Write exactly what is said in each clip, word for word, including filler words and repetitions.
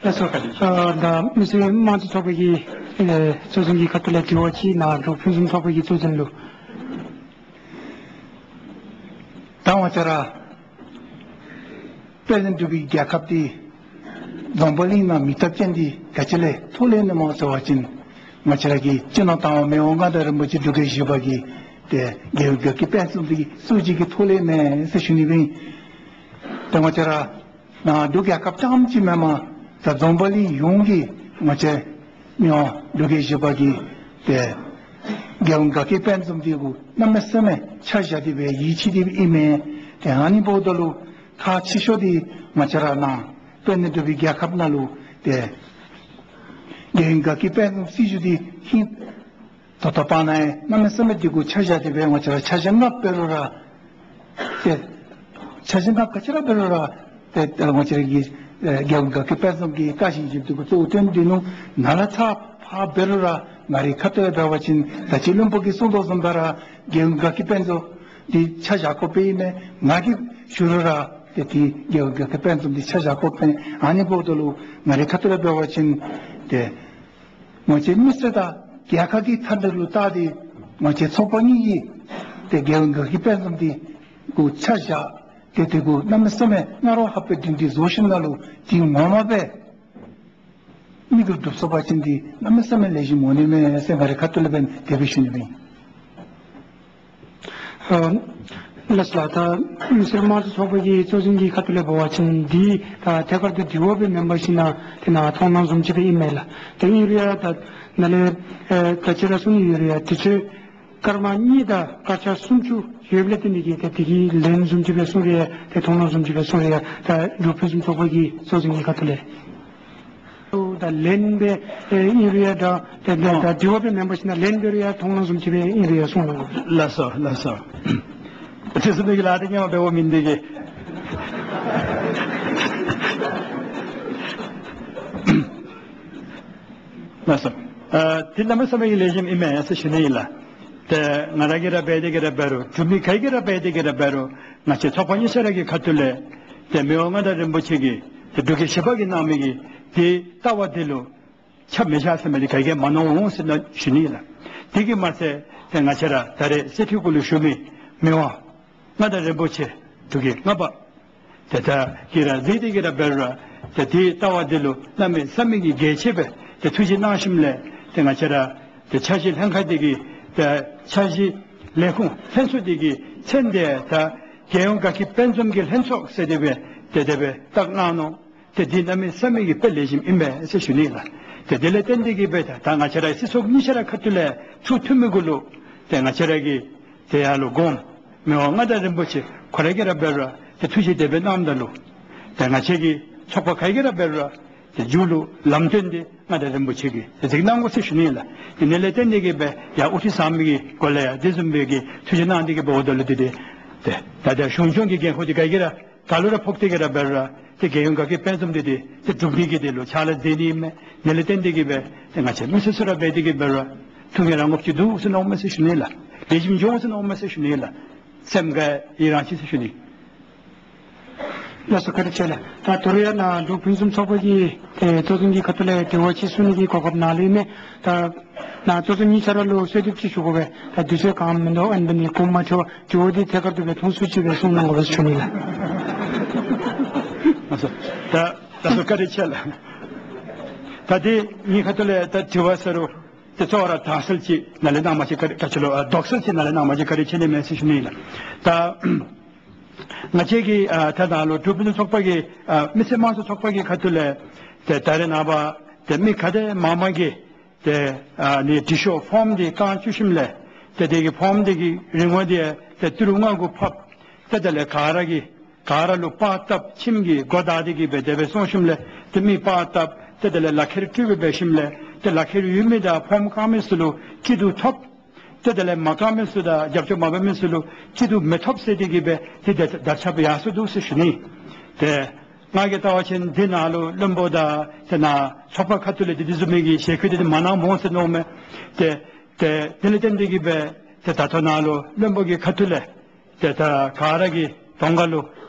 ལགས་སོ། ཨ་ད་མི་སེར་དམངས་གཙོ་ཚོགས་པ་གི་ཨེ་གཙོ་འཛིན་གྱི་ཁ་ཐུག་ལས་དྲི་བ་ཅིག་ནཱ་འབྲུག་ཕུན་སུམ་ཚོགས་པ་གི་གཙོ་འཛིན་ལུ། ད་ང་བཅས་ར་དཔལ་ལྡན་འབྲུག་པའི་རྒྱལ་ཁབ་འདི་འཛམ་བུ་གླིང་ནང་མིང་གཏམ་ཅན་འདི་ག་ཅི་ལས་ཐོག་ལས་ཨིན་ན་སྨོ་ཟེར་བ་ཅིན་ང་བཅས་ར་གི་སྤྱི་ནོར་དང་པ་མི་དབང་མངའ་བདག་རིན་པོ་ཆེ་འབྲུག་རྒྱལ་བཞི་པ་གིས་ཏེ་རྒྱལ་ཡོངས་དགའ་སྐྱིད་དཔལ་འཛོམས་འདི་གི་སྲུང་བརྩི་གི་ཐོག་ལས་ཨིན་མས་ཟེར་ཞུ་ནི་ཨིན། ཏེ་ང་བཅས་ར་ནཱ་འབྲུག་རྒྱལ་ཁབ་རྐྱངམ་ཅིག་མེན་པར་ད་འཛམ་བུ་གླིང་ཡོངས་ཀྱིས་ང་བཅས་མི་དབང་འབྲུག་རྒྱལ་བཞི་པ་གི་ཏེ་རྒྱལ་ཡོངས་དགའ་སྐྱིད་དཔལ་འཛོམས་འདི་གུ་གནམ་མེད་ས་མེད་ཆ་བཞག་སྟེ་སྦེ་ཡིད་ཆེས་ཏེ་ཨིན་མས། ཏེ་ཨ་ནི་འབདཝ་ད་ལུ་ཁག་ཆེ་ཤོས་འདི་ང་བཅས་ར་ནཱ་དཔལ་ལྡན་འབྲུག་པའི་རྒྱལ་ཁབ་ནང་ལུ་ཏེ་རྒྱལ་ཡོངས་དགའ་སྐྱིད་དཔལ་འཛོམས་སྲིད་བྱུས་འདི་ཧིང་ད་ལྟོ་བར་ན་ཡང་གནམ་མེད་ས་མེད་འདི་གུ་ཆ་བཞག་སྟེ་སྦེ་ང་བཅས་ར་འཆར་གཞི་ལྔ་འབད་རུང་ར་ཏེ་འཆར་གཞི་ལྔ་ག་ཅི་ར་འབད་རུང་ར་ཏེ་ང་བཅས་ར་གི་ཨེ་རྒྱལ་ཡོངས་དགའ་སྐྱིད་དཔལ་འཛོམས་ཀྱི་བཀའ་བཞིན་བཞིན་དུ་གཙོ་བོ་བཏོན་ཏེ་ནུག། ནཱ་ལས་ཚགས་ཕར་འབད་རུང་ར་ང་རའི་ཁ་ཐུག་ལས་འབད་བ་ཅིན་ད་ཅི་བློན་པོ་གིས་གསུངས་དོ་བཟུམ་སྦེ་ར་རྒྱལ་ཡོངས་དགའ་སྐྱིད་དཔལ་འཛོམས་འདི་ཆ་བཞག་དགོཔ་ཨིན་མས། ང་གིས་ཞུ་རུང་ར་ཏེ་དེ་རྒྱལ་ཡོངས་དགའ་སྐྱིད་དཔལ་འཛོམས་འདི་ཆ་བཞག་དགོཔ་ཨིན། ཨ་ནི་འབདཝ་ད་ལུ་ང་རའི་ཁ་ཐུག་ལས་འབད་བ་ཅིན་ཏེ་ང་བཅས་མི་སེར་དང་རྒྱལ་ཁབ་ཀྱི་མཐའ་འདི་ལུ་བལྟ་སྟེ་ང་བཅས་ཚོགས་པ་གཉིས་ཀྱིས་ཏེ་རྒྱལ་ཡོངས་དགའ་སྐྱིད་དཔལ་འཛོམས་འདི་གུ་ཆ་བཞག་སྟེ་དེ་གུ་གནམ་མེད་ས་མེད་སྔ་རོལ་ཧ་པའི་སྒྲིང་སྒྲི་བཟོ་ཞིནམ་ལས་དེ་ངོ་མ་སྦེ་དམིགས་ཡུལ་འགྲུབ་ཚུགས་པ་ཅིན་འདི་གནམ་མེད་ས་མེད་ལེགས་ཤོམ་འོང་ནི་མས་ཟེར་ང་རའི་ཁ་ཐུག་ལས་འབདན་དེ་སྦེ་ཞུ་ནི་ཨིན། ཨ་ལགས་སོ་ལགས། ད་མི་སེར་དམངས་གཙོ་ཚོགས་པ་གི་གཙོ་འཛིན་གྱི་ཁ་ཐུག་ལས་འབད་བ་ཅིན་འདི་ད་ཐད་ཀར་དུ་དྲི་བ་སྦེ་མེན་པར་ཞིན་ན་དེ་ནང་མཐོང་སྣང་བཟུམ་ཅིག་སྦེ་ཨིན་མས་ལགས། ཏེ་ཨིན་རུང་ཡང་ད་ནཱ་ལས་ཨེ་ག་ཅི་ར་གསུང་ནི་ཡོད་རུང་ཡང་དུས་ཚོད་སྐར་མ་གཉིས་དང་སྐར་ཆ་སུམ་ཅུ་ཡོདཔ་ལས་བརྟེན་ཏེ་གིས་ཏེ་དེ་གི་ལན་བཟུམ་ཅིག་སྦེ་གསུང་རུང་ཡང་ཏེ་མཐོང་སྣང་བཟུམ་ཅིག་སྦེ་གསུང་རུང་ཡང་ད་འབྲུག་ཕུན་སུམ་ཚོགས་པ་གི་གཙོ་འཛིན་གྱི་ཁ་ཐུག་ལས། ད་ལན་སྦེ་ཨིན་རུང་ཡང་ད་ད་ད་ཨོ། ད་དྲི་བ་སྦེ་མེན་པར་ཞིན་ན་ལན་འབད་རུང་ཡང་མཐོང་སྣང་བཟུམ་ཅིག་སྦེ་ཨིན་རུང་ཡང་གསུང་གནང་། ལགས་སོ་ལགས་སོ། ཁྱེད་ཚུ་གི་ལཱ་འདི་ངོ་མ་འབདཝ་མེན་འདི་གིས། ལགས་སོ། ཨ་འདི་གནམ་མེད་ས་མེད་ཀྱི་ལེགས་ཤོམ་ཨིན་མས་ཟེར་ཞུ་ནི་ཨིན་ལགས། ཏེ་ང་ར་གིས་ར་འབད་དེ་གིས་ར་འབད་རུང་འབྲུག་མི་ག་གིས་ར་འབད་དེ་གིས་ར་འབད་རུང་ང་བཅས་ཚོགས་པ་གཉིས་ཆ་ར་གི་ཁ་ཐུག་ལས་ཏེ་མི་དབང་མངའ་བདག་རིན་པོ་ཆེ་གིས་ཏེ་འབྲུག་རྒྱལ་བཞི་པ་གིས་གནང་མི་གི་དེ་ལྟ་བ་འདི་ལུ་ཆ་མི་བཞག་ཟེར་མི་འདི་ག་གིས་མ་མནོ་འོང་ཟེར་ཞུ་ནི་ཨིན་ལགས། དེ་གིས་མ་ཚད་ཏེ་ང་བཅས་ར་ད་རེས་གསེར་ཁྲི་གུ་ལུ་བཞུགས་མི་མི་དབང་མངའ་བདག་རིན་པོ་ཆེ་འབྲུག་རྒྱལ་ལྔ་པ་ཏེ་ད་གིས་ར་གཟིགས་ཏེ་གིས་ར་འབད་རུང་ར་ཏེ་དེ་ལྟ་བ་འདི་ལུ་གནམ་མེད་ས་མེད་ཀྱི་གལ་ཆེ་སྦེ་ཏེ་ཐུགས་རྗེ་གནང་ཞིནམ་ལས་ཏེ་ང་བཅས་ར་ཏེ་འཆར་གཞི་ལྷན་ཁག་འདི་གི་ཏེ་འཆར་གཞི་ལས་ཁུངས་ལྷན་ཚོགས་འདི་གི་མཚན་འདི་ད་རྒྱལ་ཡོངས་དགའ་སྐྱིད་དཔལ་འཛོམས་ཀྱི་ལྷན་ཚོགས་ཟེར་དེ་སྦེ་ཏེ་དེ་སྦེ་བཏགས་གནང་ནུག། ཏེ་འདི་གནམ་མེད་ས་མེད་ཀྱི་དཔེ་ལེགས་ཤོམ་ཨིན་པས་ཟེར་ཞུ་ནི་ཨིན་ལགས། ཏེ་དེ་ལས་བརྟེན་ཏེ་གིས་སྦེ་ད་ད་ང་བཅས་ར་སྲིད་ཚོགས་གཉིས་ཆ་ར་ཁ་ཐུག་ལས་ཚུར་འཐུས་མི་གུ་ལུ་ཏེ་ང་བཅས་ར་གི་ཏེ་ཡར་ལུ་དགོངསམ་མི་དབང་མངའ་བདག་རིན་པོ་ཆེ་ཁོ་ར་གིས་ར་འབད་རུང་ཏེ་ཐུགས་རྗེ་དེ་སྦེ་གནངམ་ད་ལུ་ཏེ་ང་བཅས་ཀྱི་ཚོགས་པ་ག་གིས་ར་འབད་རུང་ཏེ་མཇུག་ལུ་ལམ་སྟོན་འདི་མངའ་བདག་རིན་པོ་ཆེ་གིས་ཏེ་གཟིགས་གནང་དགོ་ཟེར་ཞུ་ནི་ཨིན་ལགས། ཏེ་དེ་ལས་བརྟེན་ཏེ་གིས་སྦེ་ཡར་དབུ་ཁྲིད་བཟང་མི་གི་སྒོ་ལས་ཡང་དེ་བཟུམ་སྦེ་གི་ཐུགས་རྗེ་གནང་སྟེ་གིས་འབདཝ་ད་ལུ་ཏེ་ཏེ་ཏེ་ད་ད་གཞུང་སྐྱོང་གི་འགན་ཁུར་འདི་ག་གིས་ར་ག་ལུ་ར་ཕོག་སྟེ་གིས་ར་འབད་རུང་ཏེ་རྒྱལ་ཡོངས་དགའ་སྐྱིད་དཔལ་འཛོམས་འདི་ཏེ་ཏེ་སྒྲུབ་ནི་གི་དེ་ལུ་ཕྱག་ལཱ་མཛད་ནི་ཨིན་མས། དེ་ལས་བརྟེན་ཏེ་གིས་སྦེ་ཏེ་ང་བཅས་མི་སེར་ཚུ་ར་འབད་དེ་གིས་འབད་རུང་ཐུགས་ངལ་རངས་དགོཔ་ཅིག་འདུག་ཟེར་མནོཝ་མས་ཟེར་ཞུ་ནི་ལགས། ལེགས་ཤོམ་འགྱོ་འོང་ཟེར་མནོཝ་མས་ཟེར་ཞུ་ནི་ལགས། སེམས་དགའ་ཡི་རང་ཅིག་ཟེར་ཞུ་ནི། ལགས་སོ་བཀའ་དྲིན་ཆེ་ལགས། ད་དོ་རུང་ཡང་ནཱ་འབྲུག་ཕུན་སུམ་ཚོགས་པ་གི་ཏེ་གཙོ་འཛིན་གྱི་ཁ་ཐུག་ལས་དྲི་བ་ཅིག་གསུང་ནི་གི་གོ་སྐབས་གནང་ལུས་མས། ད་ནཱ་གཙོ་འཛིན་གཉིས་ཆ་ར་ལུ་གསོལ་འདེབས་ཅིག་ཞུ་དགོ་པས། ད་དུས་ཚོད་གང་མིན་འདུག། ཨ་ནི་འབད་ནི་གོ་མ་ཆོད་དྲི་བ་འདི་ཐད་ཀར་དུ་སྦེ་ཐུང་སུ་ཅིག་སྦེ་གསུང་གནང་དགོ་པས་ཟེར་ཞུ་ནི་ལགས། ལགས་སོ། ད་ལགས་སོ་བཀའ་དྲིན་ཆེ་ལགས། ད་འདི་གཉིས་ཁ་ཐུག་ལས་ད་དྲི་བ་ཟེར་རུང་ཏེ་གཙོ་བོ་ར་དྭངས་གསལ་ཅིག་ནཱ་ལས་གནང་མ་ཅིག་བཀའ་དྲིན་ཆེ་ལོ། ཨ་དོགས་གསལ་ཅིག་ནཱ་ལས་གནང་མ་ཅིག་བཀའ་དྲིན་ཆེ་ནི་མས་ཟེར་ཞུ་ནི་ལགས། ད་ང་བཅས་ཀྱི་ཨ་ད་ནཱ་ལུ་འབྲུག་ཕུན་སུམ་ཚོགས་པ་གི་ཨ་མི་སེར་དམངས་གཙོ་ཚོགས་པ་གི་ཁ་ཐུག་ལས་ཏེ་ད་རེས་ནངས་པ་ཏེ་མི་ག་དེ་མང་མང་གིས་ཏེ་ཨ་ནི་འབྲི་ཤོག་ཕོརམ་འདི་བཀང་བཅུག་ཞིནམ་ལས་ཏེ་དེ་གི་ཕོརམ་འདི་གི་རིན་གོང་འདི་ཏེ་ཏི་རུ་ལྔ་གུ་ཕབ། ཏེ་དེ་ལས་ག་ར་གིས་ག་ར་ལུ་པར་བཏབ། ཁྱིམ་གྱི་སྒོ་བདའ་སྟེ་གིས་སྦེ་དེ་སྦེ་སོང་ཞིནམ་ལས་ཏེ་མི་པར་བཏབ། ཏེ་དེ་ལས་ལག་ཁྱེར་སྤྲོད་སྦེ་འབད་ཞིནམ་ལས་ཏེ་ལག་ཁྱེར་ཡོད་མི་དང་ཕོརམ་བཀང་མི་ཚུ་ལུ་སྐྱིད་སྡུག་ཐོབ། ཏེ་དེ་ལས་མ་བཀང་མི་ཚུ་དང་རྒྱབ་སྐྱོར་མ་འབད་མི་ཚུ་ལུ་སྐྱིད་སྡུག་མི་ཐོབ་ཟེར་ཏེ་གིས་སྦེ་ཏེ་དེ་དར་ཁྱབ་ཡར་སོ་འདུག་ཟེར་ཞུ་ནི། ཏེ་ང་གིས་བལྟ་བ་ཅིན་འདི་ནང་ལུ་བློན་པོ་དང་ཏེ་ནཱ་ཚོགས་པ་ཁ་ཐུག་ལས་ཏེ་དེ་བཟུམ་མའི་གི་ཞལ་བཀོད་འདི་མ་གནངམ་འོང་ཟེར་མནོཝ་མས། ཏེ་ཏེ་དེ་ལས་བརྟེན་ཏེ་གིས་སྦེ་ཏེ་ད་ལྟོ་ནཱ་ལུ་བློན་པོ་གི་ཁ་ཐུག་ལས་ཏེ་ད་ག་ར་གི་གདོང་ཁ་ལུ་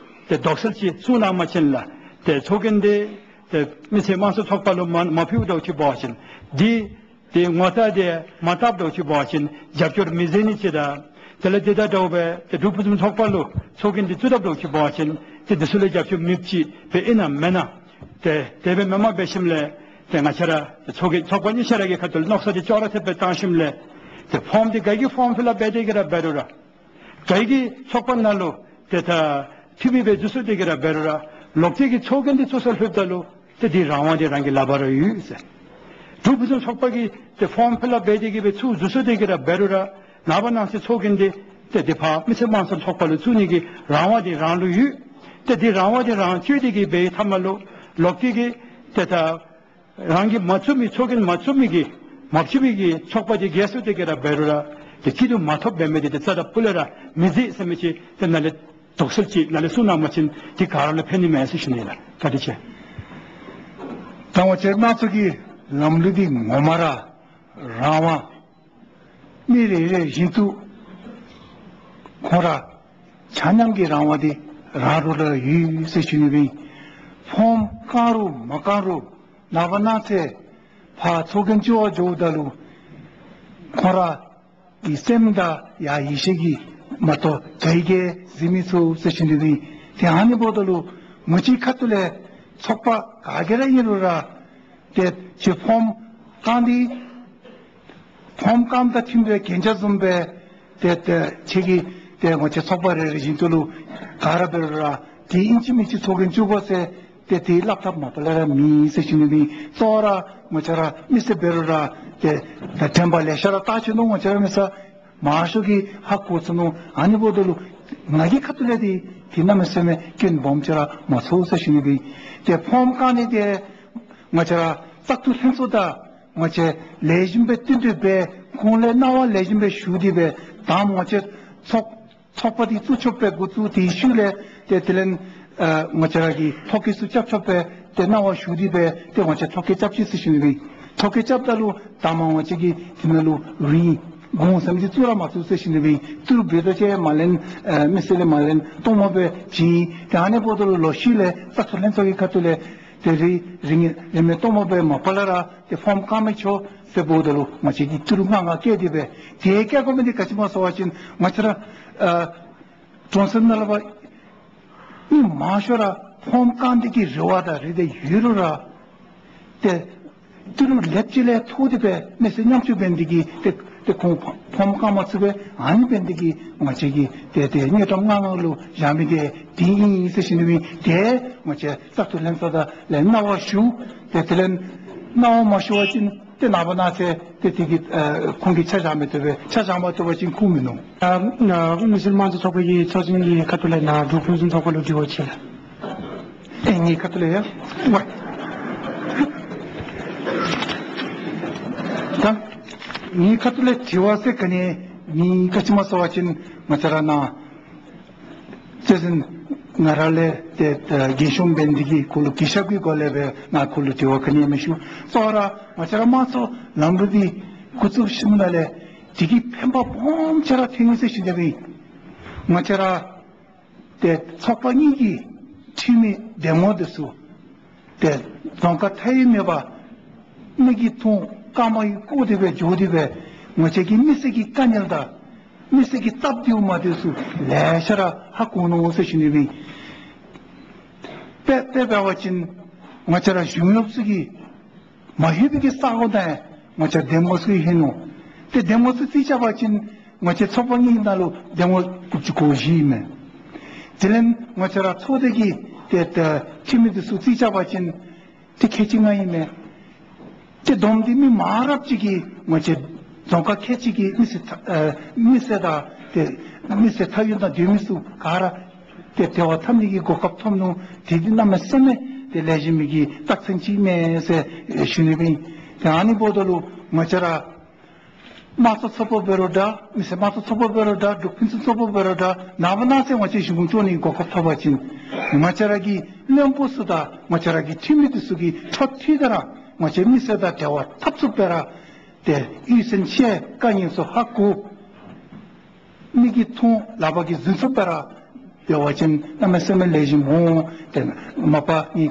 ཏེ་དོགས་སེལ་ཅིག་གསུང་གནང་པ་ཅིན་ལགས། ཏེ་ཚོགས་རྒྱན་འདི་ ཏེ་མི་སེར་དམངས་གཙོའི་ཚོགས་པ་ལུ་མ་མ་ཕུལཝ་འདྲཝ་ཅིག་འབད་བ་ཅིན་འདི་ཏེ་ངོ་རྟགས་འདི་མ་བཏབ་འདྲཝ་ཅིག་འབད་བ་ཅིན་རྒྱབ་སྐྱོར་མི་མཛད་ནི་ཅིག་དང་དེ་ལས་དེ་དང་འདྲཝ་སྦེ་ཏེ་འབྲུག་ཕུན་སུམ་ཚོགས་པ་ལུ་ཚོགས་རྒྱན་འདི་བཙུགས་དཔ་འདྲཝ་ཅིག་འབད་བ་ཅིན་ཏེ་འདི་ཚུ་ལུ་རྒྱབ་སྐྱོར་མེདཔ་ཅིག་སྦེ་ཨིན་ན་མེན་ན། ཏེ་དེ་སྦེ་མེནམ་འབད་ཞིནམ་ལས་ཏེ་ང་བཅས་ར་ཚོགས་རྒྱན་ཚོགས་པ་གཉིས་ཆ་ར་གི་ཁ་ཐུག་ལས་མནོ་བསམ་འདི་ཅོག་ར་འཐདཔ་སྦེ་བཏང་ཞིནམ་ལས་ཏེ་ཕོརམ་འདི་ག་གིས་ཕོརམ་ཕིལ་ལཱཔ་འབད་དེ་གི་ར་འབད་རུང་ར་ག་གི་ཚོགས་པ་ནང་ལུ་ཏེ་ད་འཐུས་མི་སྦེ་འཛུལ་སོང་སྟེ་གི་ར་འབད་རུང་ར་ལོག་སྟེ་གི་ཚོགས་རྒྱན་འདི་བཙུགས་ས་ལྷོདཔ་ད་ལུ་ཏེ་འདི་རང་དབང་འདི་རང་གི་ལག་པར་ར་ཡོད་ཟེར། འབྲུག་ཕུན་སུམ་ཚོགས་པ་གིས་ཏེ་ཕོརམ་ཕིལ་ལཱཔ་འབད་དེ་གི་སྦེ་ཚུར་འཛུལ་སོང་སྟེ་གི་ར་འབད་རུང་ར་ནངས་པ་གནངས་ཚེ་ཚོགས་རྒྱན་འདི་ཏེ་འདི་ཕར་མི་སེར་དམངས་གཙོའི་ཚོགས་པ་ལུ་བཙུགས་ནི་གི་རང་དབང་འདི་རང་ལུ་ཡོད། ཏེ་འདི་རང་དབང་འདི་རང་སྤྱོད་དེ་གི་སྦེ་མཐའ་མ་ལུ་ལོག་སྟེ་གི་ཏེ་ད་རང་གིས་མ་བཙུགས་མི་ཚོགས་རྒྱན་མ་བཙུགས་མི་གི་མ་བཙུགས་མི་གི་ཚོགས་པ་འདི་རྒྱལ་སོང་སྟེ་གི་ར་འབད་རུང་ར་ཏེ་སྐྱིད་སྡུག་མ་ཐོབ་འབད་མི་འདི་ཏེ་རྩ་དང་ཕུ་ལས་ར་མི་མཛད་ཟེར་མི་ཅིག་ཏེ་ནཱ་ལས་དོགས་སེལ་ཅིག་ནཱ་ལས་གསུང་གནང་པ་ཅིན་འདི་ག་ར་ལུ་ཕན་ནི་མས་ཟེར་ཞུ་ནི་ལགས། བཀའ་དྲིན་ཆེ། ད་ང་བཅས་དམངས་གཙོ་གི་ལམ་ལུགས་འདི་ངོ་མ་ར་རང་དབང་མི་རེ་རེ་བཞིན་དུ་ཁོང་ར་ཆ་མཉམ་གྱི་རང་དབང་འདི་རང་ར་ལུ་ཡོད་ཟེར་ཞུ་ནི་སྦེ། ཕོརམ་བཀང་རུང་མ་བཀང་རུང་ནངས་པ་གནངས་ཚེ་ཕར་ཚོགས་རྒྱན་བཙུགས་པར་འགྱོཝ་ད་ལུ་ཁོང་ར་གི་སེམས་དང་ཡང་ཡིད་ཆེས་ཀྱིས་མ་གཏོགས་ག་གིས་གཟིགས་མི་ཚུགས་ཟེར་ཞུ་ནི་སྦེ། ཏེ་ཨ་ནི་འབདཝ་ད་ལུ་ང་བཅས་ཁ་ཐུག་ལས་ཚོགས་པ་ག་གིས་ར་ཨིན་རུང་ར་ཏེ་ཁྱོད་ཕོརམ་བཀང་སྟེ་ཕོརམ་བཀངམ་དང་མཐུན་པའི་གན་རྒྱ་བཟུམ་སྦེ་ཏེ་ཏེ་ཁྱོད་ཀྱིས་ཏེ་ང་བཅས་ཚོགས་པ་རེ་རེ་བཞིན་དུ་ལུ་ག་ར་འབད་རུང་ར་ཏེ་ཨིན་ཅི་མིན་ཅི་ཚོགས་རྒྱན་བཙུགས་དགོ་ཟེར་ཏེ་དེའི་སླབ་ཐབས་མ་པ་ལས་ར་མེད་ཟེར་ཞུ་ནི་སྦེ། གཙོ་བོ་ར་ང་བཅས་ར་མི་སེར་འབད་རུང་ར་ཏེ་ད་དྲན་པ་ལེ་ཤ་ར་བཏང་ཅི་ནུག། ང་བཅས་ར་མི་སེར་མང་ཤོས་ཀྱིས་ཧ་གོ་ཚུགས་ནུག། ཨ་ནི་འབདཝ་ད་ལུ་ང་གི་ཁ་ཐུག་ལས་ཏེ་ཏེ་གནམ་མེད་ས་མེད་སྐྱོན་སྦོམ་ཅིག་ར་མ་ཚོར་ཟེར་ཞུ་ནི་སྦེ། ཏེ་ཕོརམ་བཀང་ནི་འདི་ང་བཅས་ར་བཙག་འཐུ་ལྷན་ཚོགས་དང་ང་བཅས་ལེགས་ཤོམ་སྦེ་བསྟུན་གྲོས་འབད་ཁོང་ལས་གནང་བ་ལེགས་ཤོམ་སྦེ་ཞུ་སྟེ་སྦེ་ད་ང་བཅས་ཚོགས་ཚོགས་པ་འདི་བཙུགས་ཆོགཔ་སྦེ་འགོ་བཙུགས་ཏེ་ཤུལ་ལས་ཏེ་དེ་ལས་ཨ་ང་བཅས་ར་གི་ཐོ་བཀོད་ཚུ་རྐྱབ་ཆོགཔ་སྦེ་ཏེ་གནང་བ་ཞུ་སྟེ་སྦེ་ཏེ་ང་བཅས་ཐོ་བཀོད་རྐྱབ་ཅི་ཟེར་ཞུ་ནི་སྦེ། ཐོ་བཀོད་རྐྱབ་ད་ལུ་ད་མ་ང་བཅས་ཀྱིས་དེ་ནང་ལུ་རིན་གོང་ཟེར་མི་འདི་བཙུགས་ར་མ་བཙུགས་ཟེར་ཞུ་ནི་སྦེ། ཏི་རུ་འབད་དོ་ཅིག་མ་ལེན་ཨ་མི་སེར་ལས་མ་ལེན་སྟོངམ་སྦེ་བྱིན། ཏེ་ཨ་ནི་འབདཝ་ད་ལུ་ལོག་ཤུལ་ལས་བཙག་འཐུ་ལྷན་ཚོགས་ཀྱི་ཁ་ཐུག་ལས་ཏེ་རིན་རིན་རིན་མེད་སྟོངམ་སྦེ་མ་པ་ལས་ར་ཏེ་ཕོརམ་བཀང་མི་ཆོག་ཟེར་འབདཝ་ད་ལུ་ང་བཅས་ཀྱིས་ཏི་རུ་ལྔ་ལྔ་བཀལ་ཏེ་སྦེ། ཏེ་བཀལ་དགོ་མི་འདི་ག་ཅི་སྨོ་ཟེར་བ་ཅིན་ང་བཅས་ར་ཨ་གྲོང་གསེབ་ནང་ལུ་འབད་མི་མང་ཤོས་ར་ཕོརམ་བཀང་ནི་གི་རེ་བ་དང་རེ་འདོད་ཡོད་རུང་ར་ཏེ་ཏི་རུ་ལེབ་ཅིག་ལས་མཐོ་སྟེ་སྦེ་མི་སེར་ཉམ་ཆུང་འབད་ནི་འདི་གིས་ཏེ་ཏེ་ཁོང་ཕོརམ་བཀང་མ་ཚུགས་པས། ཨ་ནི་འབད་ནི་འདི་གིས་ང་བཅས་ཀྱིས་ཏེ་ཏེ་དངུལ་ཀྲམ་ལྔ་ལྔ་ལུ་བཞག་མི་འདི་དེ་ཨིན་ཟེར་ཞུ་ནི་སྦེ། ཏེ་ང་བཅས་བཙག་འཐུ་ལྷན་ཚོགས་དང་ལས་གནང་བ་ཞུ། ཏེ་དེ་ལས་གནང་བ་མ་ཞུ་བ་ཅིན་ཏེ་ནངས་པ་གནངས་ཚེ་ཏེ་དེ་གི་ཨ་ཁོང་གིས་ཆ་བཞག་མི་བཏུབ་པས། ཆ་བཞག་མ་བཏུབ་པ་ཅིན་ཁུངས་མིན་ནུག། ཨ་ཨ་མི་སེར་དམངས་གཙོའི་ཚོགས་པའི་ཚོགས་གཙོ་གི་ཁ་ཐུག་ལས་ནཱ་འབྲུག་ཕུན་སུམ་ཚོགས་པ་ལུ་དྲི་བ་ཅིག་ལགས། ཨེ་ངེའི་ཁ་ཐུག་ལས་ཡ། ད་ངེའི་ཁ་ཐུག་ལས་དྲི་བ་ཟེར་ག་ནི་མེད། ག་ཅི་སྨོ་ཟེར་བ་ཅིན་ང་བཅས་ར་ནཱ་ཅི་ཟེར་ང་ར་ལས་ཏེ་ཏེ་རྒན་ཤོས་འབད་ནི་འདི་གིས་ཁོ་ལུ་གུས་ཞབས་ཀྱི་སྒོ་ལས་སྦེ་ང་ཁོ་ལུ་དྲི་བ་ག་ནི་ཡང་མི་ཞུ། གཙོ་བོ་ར་ང་བཅས་ར་དམངས་གཙོའི་ལམ་ལུགས་འདི་འགོ་བཙུགས་ཞིནམ་ལས་དེ་གིས་ཕན་པ་སྦོམ་ཅིག་ར་ཐོན་ཡི་ཟེར་ཞུ་ནི་སྦེ། ང་བཅས་ར་ཏེ་ཚོགས་པ་གཉིས་ཀྱི་འཐུས་མི་འདེམས་ངོ་འདི་ཚུ་ཏེ་རྫོང་ཁག་མཐའ་དབུས་མེད་པར་མིག་གིས་མཐོང་རྐངམ་གིས་སྐོར་ཏེ་སྦེ་འགྱོ་སྟེ་སྦེ་ང་བཅས་ཀྱི་མི་སེར་གྱི་དཀའ་ངལ་དང་མི་སེར་གྱི་སྟབས་བདེཝ་མ་བདེཝ་ཚུ་ལེ་ཤ་ར་ཧ་གོ་ནུག་ཟེར་ཞུ་ནི་སྦེ། དཔེ་དཔེ་འབད་བ་ཅིན་ང་བཅས་ར་གཞུང་གཡོགཔ་ཚུ་གིས་མ་ལྷོད་པའི་གི་ས་གོ་ནང་ང་བཅས་འདེམས་ངོ་ཚུ་ལྷོད་ནུག། ཏེ་འདེམས་ངོ་ཚུ་རྩིས་རྐྱབ་པ་ཅིན་ང་བཅས་ཚོགས་པ་གཉིས་ནང་ལུ་འདེམས་ངོ་དགུ་བཅུ་གོ་བཞི་ཨིན་མས། དེ་ལས་ང་བཅས་ར་ཚོགས་སྡེ་གི་ཏེ་ཏེ་འཐུས་མི་འདི་ཚུ་རྩིས་རྐྱབ་པ་ཅིན་ཏེ་ཁལ་གཅིག་ལྔ་ཨིན་མས། ཏེ་བསྡོམས་ཏེ་མི་མང་རབས་ཅིག་གིས་ང་བཅས་རྫོང་ཁག་ཁལ་གཅིག་གི་མི་སེར་ཨ་མི་སེར་དང་ཏེ་མི་སེར་མཐའ་དབུས་ནང་སྡོད་མི་ཚུ་ག་ར་ཏེ་འབྲེལ་བ་འཐབ་ནི་གི་གོ་སྐབས་ཐོབ་ནུག། དེ་འདི་གནམ་མེད་ས་མེད་ཏེ་ལེགས་ཤོམ་གྱི་རྟགས་མཚན་ཅིག་མས་ཟེར་ཞུ་ནི་སྦེ། ཏེ་ཨ་ནི་འབདཝ་ད་ལུ་ང་བཅས་ར་དམངས་གཙོའི་ཚོགས་པ་འབད་རུང་འདྲ་མི་སེར་དམངས་གཙོའི་ཚོགས་པ་འབད་རུང་འདྲ་འབྲུག་ཕུན་སུམ་ཚོགས་པ་འབད་རུང་འདྲ་ནངས་པ་གནངས་ཚེ་ང་བཅས་གཞུང་སྐྱོང་ནི་གོ་སྐབས་ཐོབ་པ་ཅིན་ང་བཅས་ར་གི་བློན་པོ་ཚུ་དང་ང་བཅས་ར་གི་འཐུས་མི་འདི་ཚུ་གིས་འཕྲོ་མཐུད་དེ་ར་ང་བཅས་མི་སེར་དང་འབྲེལ་བ་འཐབ་ཚུགསཔ་སྦེ་ར་ཏེ་གཡུས་ཚན་ཆེ་དཀའ་ངལ་ཚུ་ཧ་གོ། མིག་གིས་མཐོང་ལག་པ་གིས་འཛིན་ཚུགསཔ་སྦེ་ར་འབད་བ་ཅིན་གནམ་མེད་ས་མེད་ལེགས་ཤོམ་འོང་། ཏེ་མ་པ་ངེའི་